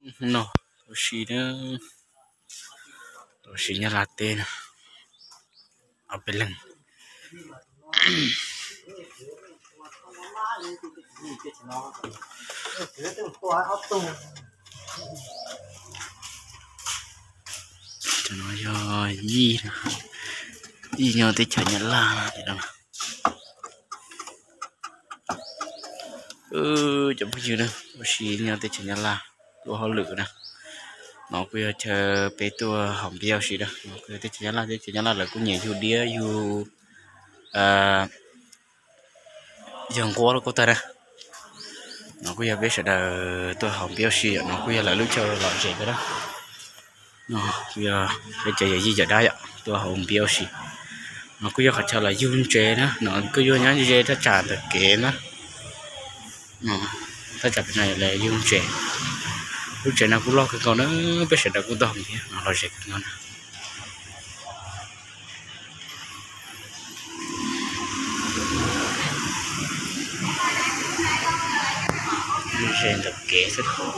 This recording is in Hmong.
No, ua si na, ua si Nyab Laj teb na, ob peb leeg. Cov no yog yij, yij nyob teb chaws Nyab Laj no. Cov phooj ywg na, ua si nyob teb chaws Nyab Laj tuaj hauj lwm na. No kuj yog chaw peb tuaj haus npiab ua si na. No kuj yog teb chaws Nyab Laj, teb chaws Nyab Laj lawv kuj nyiam yug diab yug yog nquab los kuj tag na. No kuj yog peb sawv daws tuaj haus npiab ua si, no kuj yog lawv lub chaw lom zem ntag na. No kuj yog peb cov yawm yij cov dab yom, tuaj haus npiab ua si. No kuj yog qhov chaw los yug ntses na, no kuj yog nyob ze thaj tsam ntawm kev na. Thaj tsam pem no los yug ntses. Lub tsev no kuj loj kawg nkaus na, peb sawv daws kuj tuaj haus npiab no los ze kawg nkaus na. Ze ntawm kev xwb.